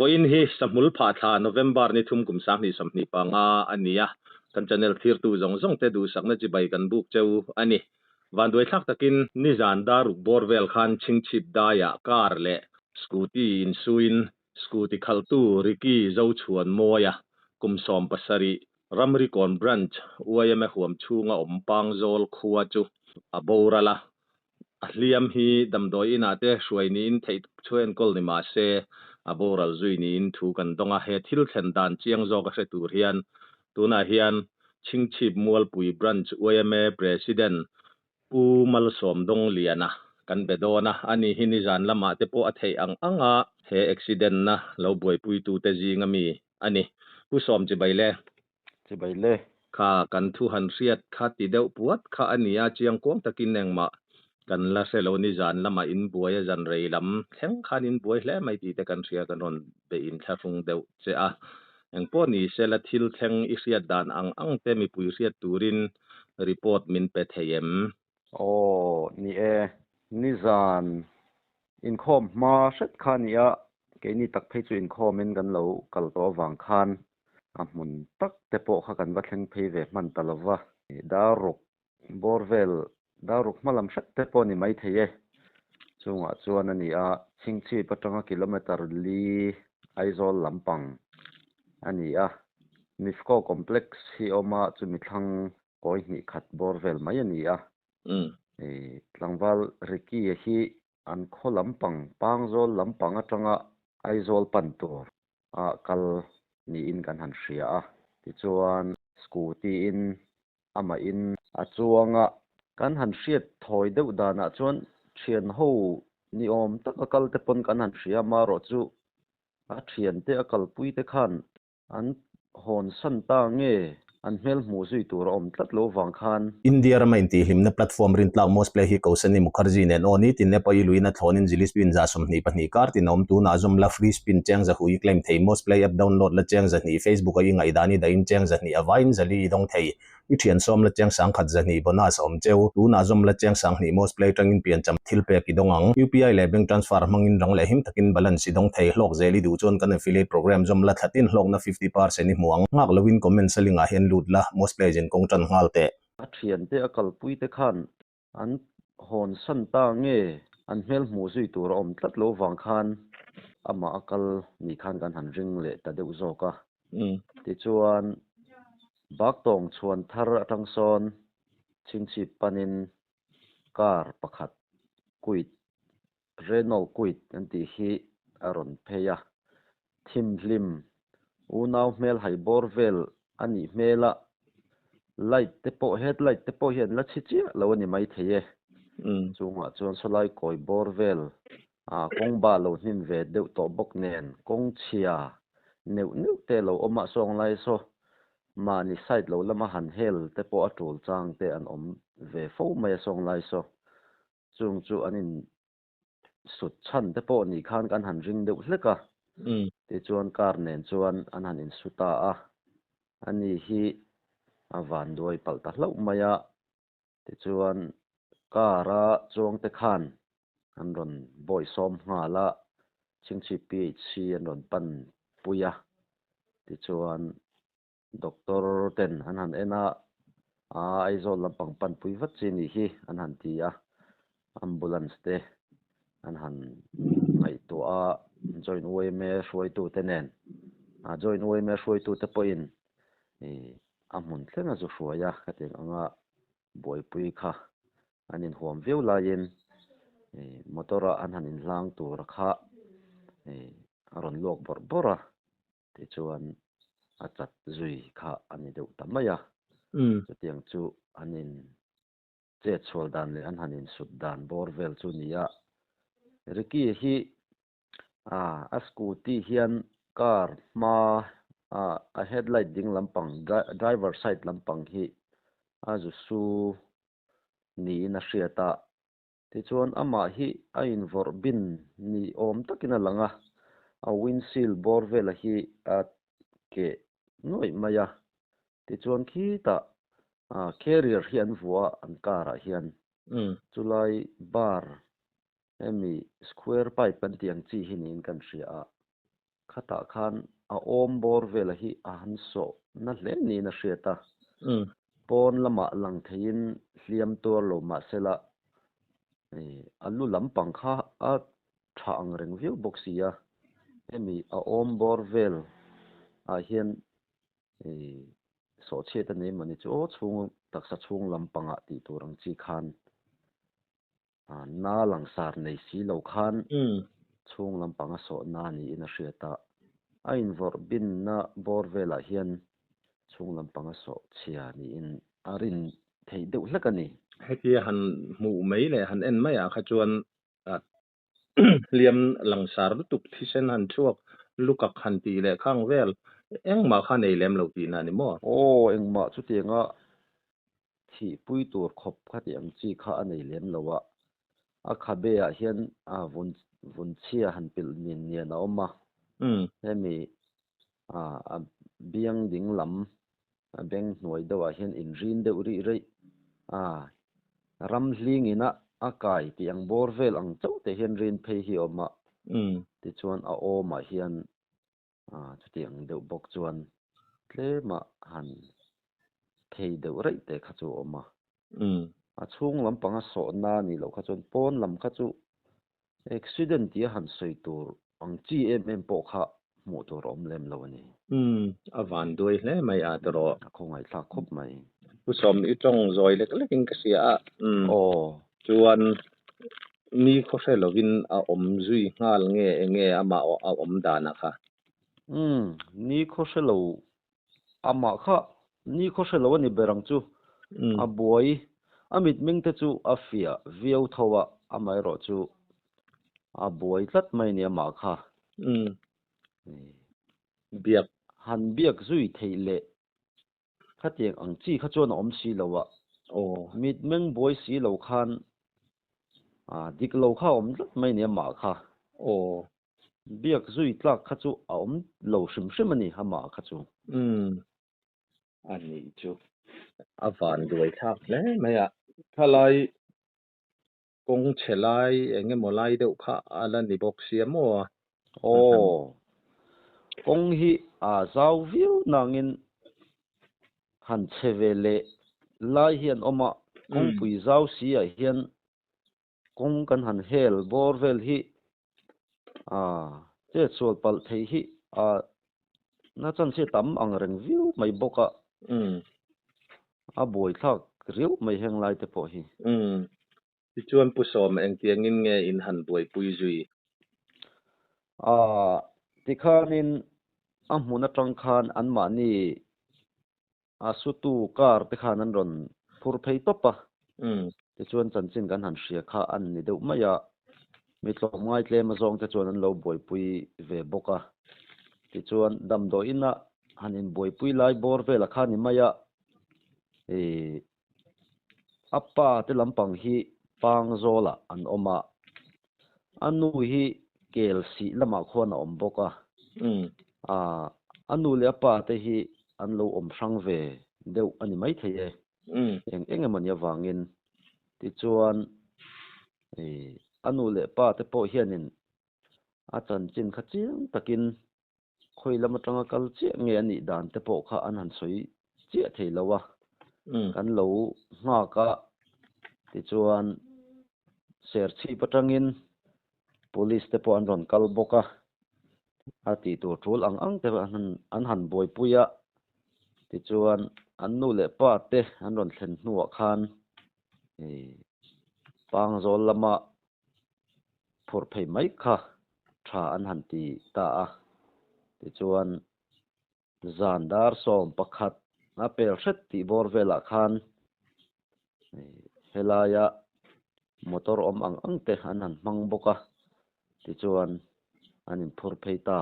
Vawiin hi Sahmul phah thla November ni thum kum 2025 a ni a, kan channel thlirtu zawng zawng te duhsakna chibai kan buk cheu a ni. Vanduaithlak takin nizan daruk bawr vel khan Chhingchhip daiah car leh scooty insuin scooty khalhtu Ricky Zochhuanmawia kum 17 Ramrikawn Branch yma huam chhunga awm Pangzawl khua chu a boral a. A hliam hi damdawi inah te hruai niin theih thu enkawl ni mah se, a boral zui niin thu kan dawng a. He thil thlen dan chiang zawk a hre tur hian tunah hian Chhingchhip Mualpui Branch yma President Pu Malsawmdawngliana kan be dawn a. Ani hi nizan lamah te pawh a theih ang ang a, he accident na lo buaipuitute zinga mi a ni. Pu Sawm chibai le. Chibai le. Kha kan thu han hriat kha ti deuh puat kha a nia, chiang kuang takin engmah kan la hre lo nizan lamah in buai a zan rei lam thleng khan in buai hle mai tih te kan hria kan rawn be inthlahrung deuh che a. Engpawh ni sela thil thleng i hriat dan ang ang te mipui hriat turin report min pe thei em? Aw, ni e. Nizan inkhawm hma hret kha a nia, keini tak phei chu inkhawmin kan lo kal tawh avang khan a hmun tak te pawh kha kan va thleng phei ve hman ta lo va. Daruk bawr vel, daruk hma lam hret te pawh a ni maithei e. Chungah chuan a ni a, Chhingchhip atanga kilometre li Aizawl lampang a ni a. Mifco Complex hi a awm a, chumi thlang kawi hnih khat bawr vel mai a ni a. Tlangval Ricky-a hi an khaw lampang, Pangzawl lampang atanga Aizawl pan tur a kal niin kan han hria a. Tichuan scooty in amah in a chuang a. Kan han hriat thawi deuh danah chuan thian ho ni awm tak a kal te pawn kan han hria a, marawh chu a thiante a kalpui te khan An hawn san ta nge an hmel hmuh zui tur a awm tlat lo vang khan. India rama intihhlimna platform rintlak Mosplay hi Kausani Mukherjee nen aw nitin e pawh i luin a thlawnin zili spin 22 kar tin a awm tunah zawm la free spin cheng za hu i claim thei Mosplay app download la cheng 200 Facebook a i ngaihdan i dahin cheng 200 a vaiin 400 i dawng thei I thian sawm la cheng 1002 bonus a awm cheu. Tunah zawm la cheng 20 most play tangin pian cham thil pek i dawng ang. UPI leh bank transfer hmangin rang leh him takin balance i dawng thei. Hlawk zel i duh chuan kan affiliate program zawm la thlatin hlawkna 50% i hmu ang. Nghak loin comment selling ah hian lut la, most play zin kawng tan nghal teh. A thiante a kalpui te khan an hawn san ta nge an hmel hmuh zui tur a awm tlat lo vang khan amah a kal ni khan kan han ring leh ta deuh zawk a. Tichuan Baktawng chhuan thar atang sawn chhingchhip panin car pakhat Kwid, Renault Kwid an tih hi a rawn phei a. Thimhlim, unau hmel haibawr vel a nih hmel a, light te pawh headlight te pawh hi an la chhi chiah lo a ni maithei e. Chungah chuan sawlai kawi bawr vel ah kawng ba lo hnim ve deuh tawh bawk nen kawng chhia neuh neuh te lo awm a sawng lai saw mahni side lo lama han hel te pawh a tul chang te an awm ve fo mai a sawng lai saw chung chu an in sut chhan te pawh nih khan kan han ring deuh hlek a, tichuan car nen chuan an han insu ta a, ani hi a vanduai palh ta hlauh mai a, tichuan car a chuang te khan an rawn bawisawm nghal a, Chhingchhip PHC an rawn pan pui a, tichuan Doctor ten an han en a, aa Aizawl lampang panpui vat chi nih hi an han ti a, ambulance te an han ngaihtuah a, joint yma hruaitute nen, a joint yma hruaitute pawhin ih a hmun thleng a zu hruai a, hetiang anga buaipui kha an inhuam viau laiin ih motor a an han inhlang tur kha ih a rawn luak bawrh bawrh a. Tichuan a chat zui kha a ni deuh ta mai a. Chutiang chu an in chet chhual dan leh an han insut dan bawr vel chu ni a. Ricky hi a scooty hian car hma a headlight ding lampang driver side lampang hi a zu su niin a hriat a. Tichuan amah hi a invawrh bin ni awm takin a lang a, a windshield bawr vela hi a keh nuaih mai a. Tichuan khitah carrier hi an vuah a an car ah hian. Chulai bar hemi square pipe kan tih ang chi hi niin kan hria a. Khatah khan a awm bawr vela hi a han sawh na hle niin a hriat a. Pawn lamah lang theiin hliam tuar lo mah sela, a lu lampang kha a tha ang reng viau bawk si a. Hemi a awm bawr vel ah hian sawhchhiat a nei mawni chu aw chhung taksa chhung lampangah tih tur ang chi khan Na langsar nei si lo khan chhung lampang a sawh na niin a hriat a, a invawrh binna bawr velah hian chhung lampang a sawh chhia niin a rin theih deuh hlek a ni. Hetia han hmuh mai leh han en maiah kha chuan hliam langsar lutuk thisen han chhuak lukak han tih leh khang vel engmah kha nei lem lo tihna a ni maw? Aw, engmah chutianga Thihpui tur khawp kha tih ang chi kha a nei lem lo a, a khabe ah hian a vun vun chhia han pilh nian nian a awm a, hemi a biang ding lam a beng hnuai deuh ah hian inrin deuh rih reih a, ram hling ina a kai tih ang bawr vel ang chauh te hian rin phei hi a awm a, tichuan a awm ah hian Chutiang deuh bawk chuan tlemah han phei deuh raih te kha chu a awm a. A chhung lampanga sawhna a nih loh kha chuan pawn lam kha chu accident tia han sawi tur ang chi em em pawh kha hmuh tur a awm lem lo a ni. A van duai hle mai a tawrh. A khawngaihthlak khawp mai. Pu Sawm i tawng zawi lek lekin ka hria a. Aw. Chuan ni khaw hre lovin a awm zui nghal nge enge amah a awm danah kha? Umm, ni khaw hre lo amah kha ni khaw hre lo a ni ber ang chu. A buai a mitmeng te chu a fiah viau tho a, amaherawh chu a buai tlat mai a ni amah kha. Umm, biak. Han biak zui theih leh Khatiang ang chi kha chuan a awm si lo a, mitmeng buai si lo khan dik lo kha a awm tlat mai nia mah kha. Biak zui tlak kha chu a awm lo hrim hrim a ni amah kha chu. Umm a nih chu a van duai thlak hle mai a. Thalai kawng chhe lai eng emaw lai deuh kha a la ni bawk sia maw? Aw, kawng hi a zau viau nangin han chhe ve leh lai hi an awm a, kawngpui zau si ah hian kawng kan han hel bawr vel hi a chetsual palh thei hi a na chance hi a tam ang reng viau mai bawk a, a buaithlak riauh mai heng lai te pawh hi. Tichuan Pu Sawm engtiangin nge in han buaipui zui? Aaa, tikhanin a hmun atang khan anmahni a sutu car te khan an rawn phur phei tawp a, tichuan chanchin kan han hria kha an ni deuh mai a, mi tlawmngai tlem azawng te chuan an lo buaipui ve bawk a, tichuan damdawiin ah han inbuaipui lai bawr vel a kha ni mai a, ih A pa te lampang hi Pangzawlah an awm a, a nu hi Kelsih lamah khuan a awm bawk a. A nu leh a pa te hi an lo awm hrang ve deuh a ni maithei e, eng eng emaw ni avangin. Tichuan, a nu leh pa te pawh hianin a chanchin kha chiang takin Khawi lam atanga kal chiah nge a nih dan te pawh kha an han sawi chiah thei lo a, kan lo nghak a, tichuan Serchhip atangin Police te pawh an rawn kal bawk a, a tih tur tul ang ang te an han buaipui a, tichuan an nu leh pa te an rawn thlen hnuah khan Pangzawl lama phurh phei mai kha tha an han ti ta a. Tichuan, zan dar 11 a pel hret tih bawr velah khan helaia motor awm ang ang te an han hmang bawk a. Tichuan, an inphur phei ta,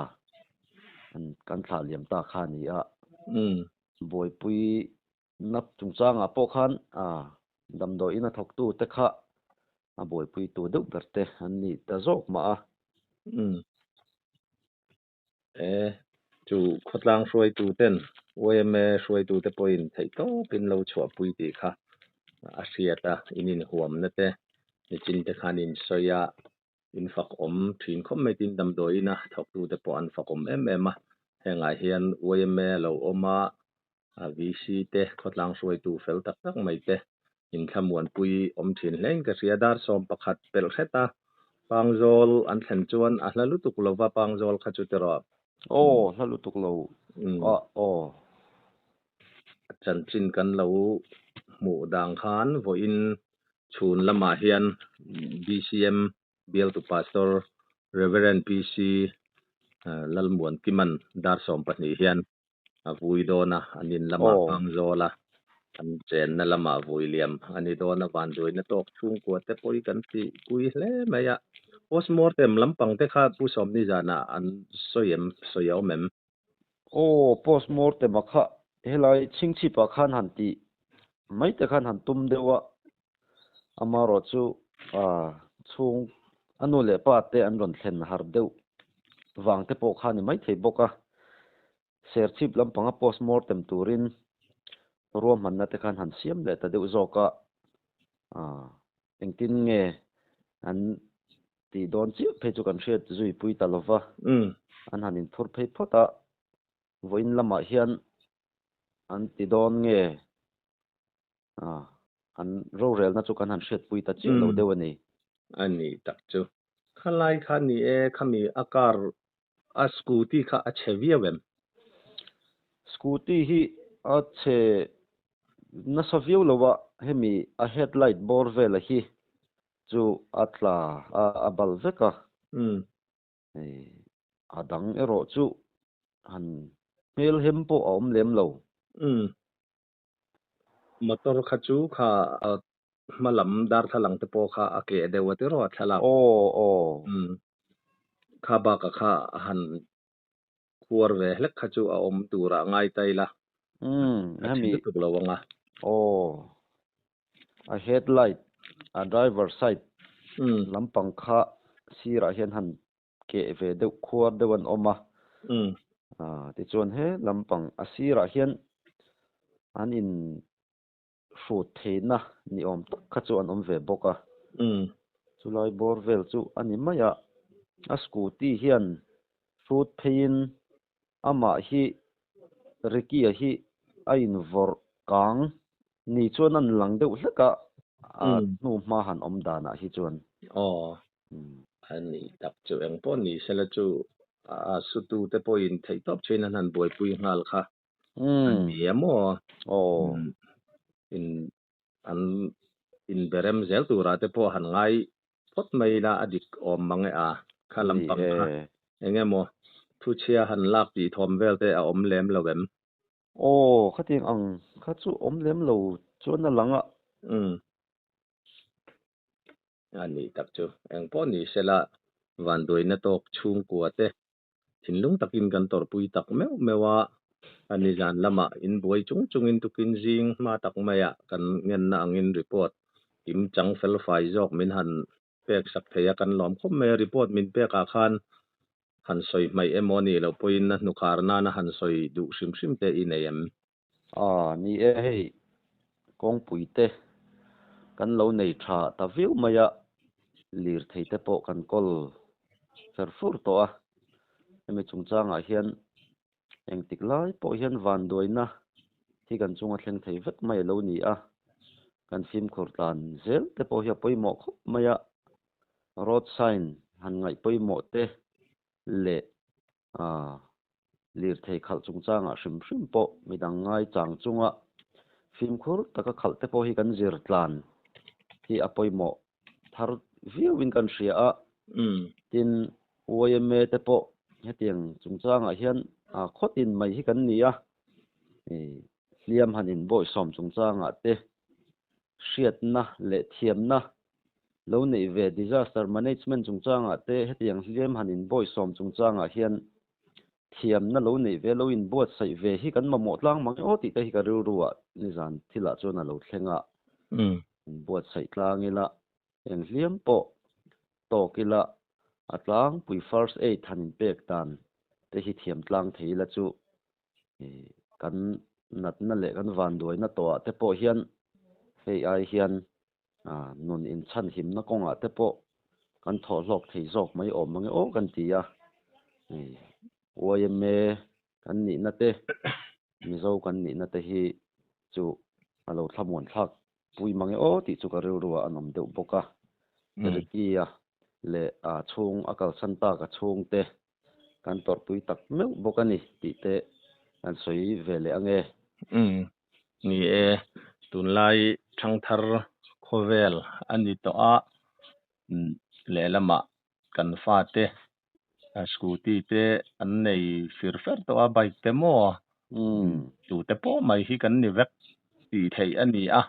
an kan thlah liam ta kha a ni a. Buaipui Nap chungchangah pawh khan damdawiin a thawktu te kha a buaipuitu deuh ber te an ni ta zawk mah a. Umm. E, chu khawtlang hruaitu ten yma hruaitu te pawhin theihtawpin lo chhuahpui tih kha a hriat a, in inhuamna te nichin te khan in sawi a. In fakawm thin khawp mai tin damdawiin a thawktute pawh an fakawm em em a. Hengah hian yma lo awm a, VC te khawtlang hruaitu fel tak tak mai te inthlamuanpui awm thin hlein ka hria. Dar 11 pelh hret a, Pangzawl an thlen chuan a hla lutuk lova Pangzawl kha chu tiraw? Aw, hla lutuk lo a, aw. Chanchin kan lo hmuh dang khan vawiin chhun lamah hian BCM bialtu Pastor Reverend PC Lalmuan Kiman dar 12 hian a vui dawn a, an in lamah Pangzawl a, an chenna lamah vui liam a ni dawn a, vanduaina tawk chhungkua te pawh hi kan tih pui hle mai a. Postmortem lampang te kha Pu Sawmni zanah an sawi em, sawi a awm em? Aw, postmortem a kha helai chhingchhip ah khan han tih mai te khan han tum deuh a, amaherawh chu chhung a nu leh pa te an rawn thlen har deuh vang te pawh kha a ni maithei bawk a, serchhip lampanga postmortem turin ruahmanna te khan han siam leh ta deuh zawk a, engtin nge an tih dawn chiah phei chu kan hriat zui pui ta lova, an han inphur phei phawt a, vawiin lamah hian an ti dawn nge an rorelna chu kan han hriat pui ta chiah lo deuh a ni. A ni tak chu. Khalai kha ni e, khami a car a scooty kha a chhe viau em? Scooty hi a chhe nasa viau lo a, hemi a headlight bawr vela hi chu a tla a, a bal vek a. A dang erawh chu han hmel hem pawh a awm lem lo. Motor kha chu kha hma lam darthlalang te pawh kha a keh deuh a tiraw a thlalak. Aw aw. Kha bakah kha han khuar ve hlek kha chu a awm turah ngai ta ila. A thin lutuk lo ang a. Aw. A headlight, a driver side lampang kha sirah hian han keh ve deuh khuar deuh an awm a. Tichuan he lampang a sirah hian an in hrut theihna ni awm tak kha chu an awm ve bawk a. Chulai bawr vel chu a ni mai a. A scooty hian hrut pheiin amah hi Ricky-a hi a invawrh kang ni chuan an lang deuh hlek a, a hnu hma han awm danah hi chuan. Aw, a ni tak chu eng pawh ni sela chu a sutu te pawhin theihtawp chuin an han buaipui nghal kha a ni a maw? Aw. In an inberem zel turah te pawh han ngai phawt mai ila a dik awm mang e a, kha lampang kha eng emaw thuchhia han lak tih thawm vel te a awm lem lo em? Aw, khatiang ang kha chu awm lem lo chuan a lang a. Umm. A nih tak chu. Eng pawh ni sela vanduaina tawk chhungkua te thinlung takin kan tawrhpui tak meuh meuh a, a nizan lamah in buai chung chungin tukin zing hma tak maiah kan ngenna angin report kim chang fel fai zawk min han pek sak thei a, kan lawm khawp mai a, report min pekah khan han sawi hmaih emaw nih loh pawhin a hnukhar nana han sawi duh hrim hrim te i nei em? A ni e, hei kawngpui te kan lo nei tha ta viau mai a, lirthei te pawh kan kawl fer fur tawh a, hemi chungchangah hian engtik lai pawh hian vanduaina hi kan chunga thleng thei vek mai a lo ni a, kan fimkhur tlan zel te pawh hi a pawimawh khawp mai a, road sign han ngaih pawimawh te leh lirthei khalh chungchangah hrim hrim pawh midang ngai chang chunga fimkhur taka khalh te pawh hi kan zir tlan hi a pawimawh thar viauin kan hria a. Tin, YMA te pawh hetiang chungchangah hian khawtin mai hi kan ni a, hliam han inbawihsawm chungchangah te hriatna leh thiamna lo neih ve disaster management chungchangah te hetiang hliam han inbawihsawm chungchangah hian thiamna lo neih ve lo inbuatsaih ve hi kan mamawh tlang mang e aw tih te hi ka rilru ah nizan thilah chuan a lo thleng a, inbuatsaih tlang ila eng hliam pawh tawk ila a tlangpui first aid han inpek dan te hi thiam tlang thei ila chu kan natna leh kan vanduaina tawhah te pawh hian hei ai hian nun inchhanhimna kawngah te pawh. kan thawh hlawk thei zawk mai awm mange aw kan ti a. Hei YMA kan nihna te, Mizo kan nihna te hi chu a lo thlamuan thlak pui mange aw tih chu ka rilru ah an awm deuh bawk a. Ricky-a leh a chhung a kalsan tak a chhungte kan tawrhpui tak meuh bawk a ni tih te kan sawi ve leh ange. Umm ni e, tunlai thangthar khawvel a ni tawh a, lehlamah kan fate scooty te an nei fir fer tawh a, bike te maw tute pawh mai hi kan ni vek tih theih a ni a.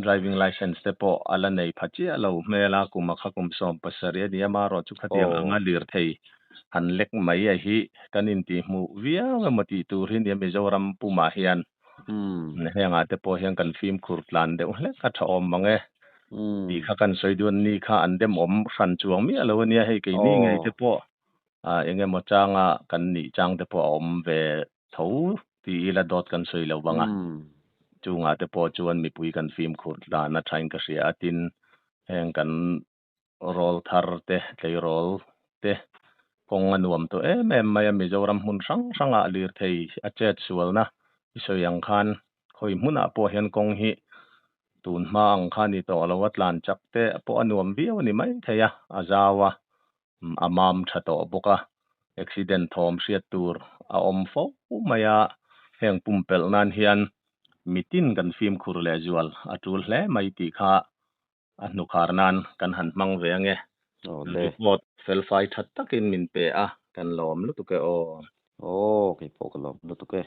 Driving licence te pawh a la nei pha chiah lo hmel a, kum a kha kum 17 a ni a, marawh chu khatiang anga lirthei han lek mai a hi kan intihhmuh viau emaw tih tur hi nia Mizoram pumah hian hengah te pawh hian kan fimkhur tlan deuh hlek a tha awm mang e tih kha kan sawi duan ni kha an demawm hran chuang miah lo a nia, hei keini ngei te pawh eng emaw changa kan nih chang te pawh a awm ve tho ti ila dawt kan sawi lo vang a, chungah te pawh chuan mipui kan fimkhur tlan a thain ka hria a, tin heng kan rawl thar te, tleirawl te kawng a nuam tawh em em mai a, Mizoram hmun hrang hrangah lirthei a chet sualna i sawi ang khan khawi hmunah pawh hian kawng hi tun hma ang kha ni tawh lo a, tlan chak te pawh a nuam viau a ni maithei a, a zau a. a mam tha tawh bawk a, accident thawm hriat tur a awm fo mai a, heng pumpelh nan hian mitin kan fimkhur leh zual a tul hle mai tih kha a hnukhar nan kan han hmang ve ange. Report felfai tha takin min pe a, kan lawm lutuk e aw. Aw, keipawh ka lawm lutuk e.